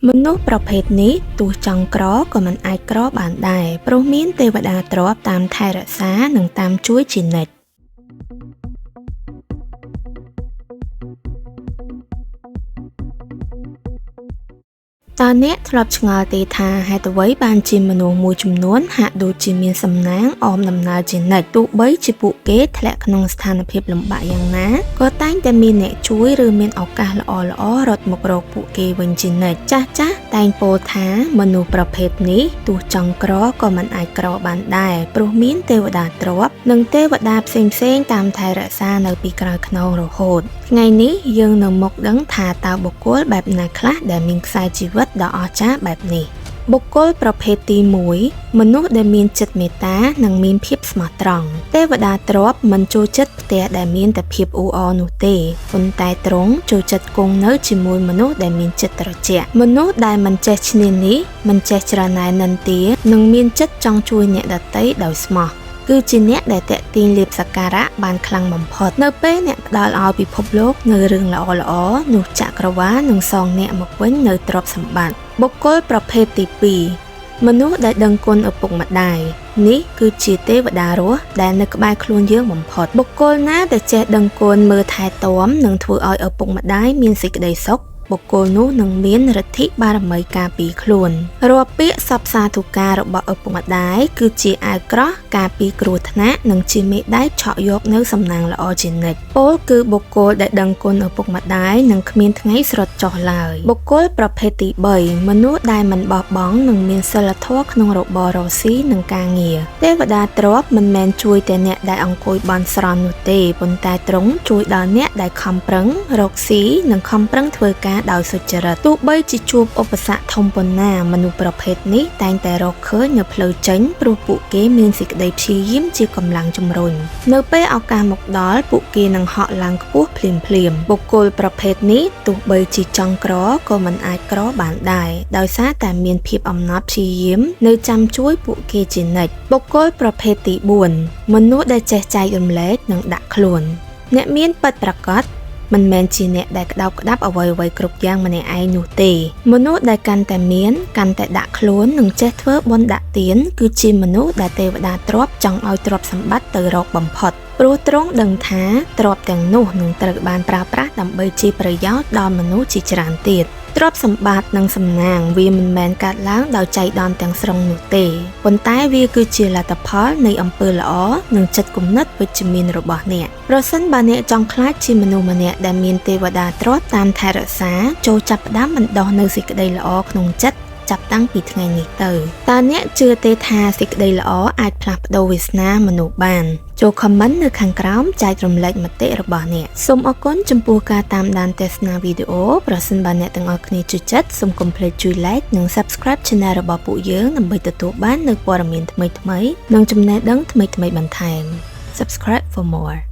មនុស្សប្រភេទនេះទោះចង់ក្រក៏មិនអាចក្របានដែរព្រោះមានទេវតាទ្រព្យតាមថែរក្សានិងតាមជួយជានិច្ច តើអ្នកធ្លាប់ឆ្ងល់ទេថាហេតុអ្វីបានជាមនុស្សមួយចំនួនហាក់ដូចជាមានសំណាងអមដំណើរជានិច្ចទោះបីជាពួកគេធ្លាក់ក្នុងស្ថានភាពលំបាកយ៉ាងណាក៏តែងតែមានអ្នកជួយឬមានឱកាសល្អៗរត់មករកពួកគេវិញជានិច្ចចាស់ចាស់តែងពោលថាមនុស្សប្រភេទនេះទោះចង់ក្រក៏មិនអាចក្របានដែរព្រោះមានទេវតាទ្រព្យនិងទេវតាផ្សេងៗតាមថែរក្សានៅពីក្រោយខ្នងរហូតថ្ងៃនេះយើងនឹងមកដឹងថាតើបុគ្គលបែបណាខ្លះដែលមានខ្សែជីវិតដ៏អស្ចារ្យបែបនេះបុគ្គលប្រភេទទី1មនុស្សដែលមានចិត្តមេត្តានិងមានភាពស្មោះត្រង់ទេវតាទ្រព្យមិនចូលចិត្តផ្ទះដែលមានតែភាពអ៊ូអរនោះទេប៉ុន្តែទ្រង់ចូលចិត្តគង់នៅជាមួយមនុស្សដែលមានចិត្តត្រជាក់មនុស្សដែលមិនចេះឈ្នានីសមិនចេះច្រណែននិន្ទានិងមានចិត្តចង់ជួយអ្នកដទៃដោយស្មោះគឺជាអ្នកដែលទាក់ទាញលាភសក្ការៈបានខ្លាំងបំផុតនៅពេលអ្នកផ្ដល់ឲ្យពិភពលោកនៅរឿងល្អៗនោះចក្រវាលនឹងសងអ្នកមកវិញនៅទ្រព្យសម្បត្តិបុគ្គលប្រភេទទី2មនុស្សដែលដឹងគុណឪពុកម្ដាយនេះគឺជាទេវតារស់ដែលនៅក្បែរខ្លួនយើងបំផុតបុគ្គលណាដែលចេះដឹងគុណមើលថែទាំនិងធ្វើឲ្យឪពុកម្ដាយមានសេចក្តីសុខបុគ្គលនោះនឹងមានឫទ្ធិបារមីការពារខ្លួនរាល់ពាក្យសព្វសាធុការរបស់ឪពុកម្ដាយគឺជាអាវក្រោះការពារគ្រោះថ្នាក់និងជាមេដែកឆក់យកនៅសំណាងល្អជានិច្ចពោលគឺបុគ្គលដែលដឹងគុណឪពុកម្ដាយនឹងគ្មានថ្ងៃស្រុតចុះឡើយបុគ្គលប្រភេទទី3មនុស្សដែលមិនបោះបង់និងមានសីលធម៌ក្នុងរបររកស៊ីនិងការងារទេវតាទ្រព្យមិនមែនជួយតែអ្នកដែលអង្គុយបន់ស្រន់នោះទេប៉ុន្តែទ្រង់ជួយដល់អ្នកដែលខំប្រឹងរកស៊ីនិងខំប្រឹងធ្វើការដោយសុចរិតទោះបីជាជួបឧបសគ្គធំប៉ុណ្ណាមនុស្សប្រភេទនេះតែងតែរកឃើញនៅផ្លូវចេញព្រោះពួកគេមានសេចក្តីព្យាយាមជាកម្លាំងជំរុញនៅពេលឱកាសមកដល់ពួកគេនឹងហក់ឡើងខ្ពស់ភ្លាមៗបុគ្គលប្រភេទនេះទោះបីជាចង់ក្រក៏មិនអាចក្របានដែរដោយសារតែមានភាពអំណត់ព្យាយាមនៅចាំជួយពួកគេជានិច្ចបុគ្គលប្រភេទទី4មនុស្សដែលចេះចែករំលែកនិងដាក់ខ្លួនអ្នកមានពិតប្រាកដមិនមែនជាអ្នកដែលក្តោបក្តាប់អ្វីៗគ្រប់យ៉ាងម្នាក់ឯងនោះទេមនុស្សដែលកាន់តែមានកាន់តែដាក់ខ្លួននិងចេះធ្វើបុណ្យដាក់ទានគឺជាមនុស្សដែលទេវតាទ្រព្យចង់ឲ្យទ្រព្យសម្បត្តិទៅរកបំផុតព្រោះទ្រង់ដឹងថាទ្រព្យទាំងនោះនឹងត្រូវបានប្រើប្រាស់ដើម្បីជាប្រយោជន៍ដល់មនុស្សជាច្រើនទៀតទ្រព្យសម្បត្តិនិងសំណាងវាមិនមែនកើតឡើងដោយចៃដន្យទាំងស្រុងនោះទេប៉ុន្តែវាគឺជាលទ្ធផលនៃអំពើល្អនិងចិត្តគំនិតវិជ្ជមានរបស់អ្នកប្រសិនបើអ្នកចង់ក្លាយជាមនុស្សម្នាក់ដែលមានទេវតាទ្រព្យតាមថែរក្សាចូលចាប់ផ្ដើមបណ្ដុះនូវសេចក្តីល្អក្នុងចិត្តចាប់តាំងពីថ្ងៃនេះទៅតើអ្នកជឿទេថាសេចក្តីល្អអាចផ្លាស់ប្ដូរវាសនាមនុស្សបានចូល comment នៅខាងក្រោមចែករំលែកមតិរបស់អ្នកសូមអរគុណចំពោះការតាមដានទស្សនាវីដេអូប្រសិនបើអ្នកទាំងអស់គ្នាចូលចិត្តសូមកុំភ្លេចជួយ like និង subscribe Channel របស់ពួកយើងដើម្បីទទួលបាននូវព័ត៌មានថ្មីៗនិងចំណេះដឹងថ្មីៗបន្ថែម Subscribe for more.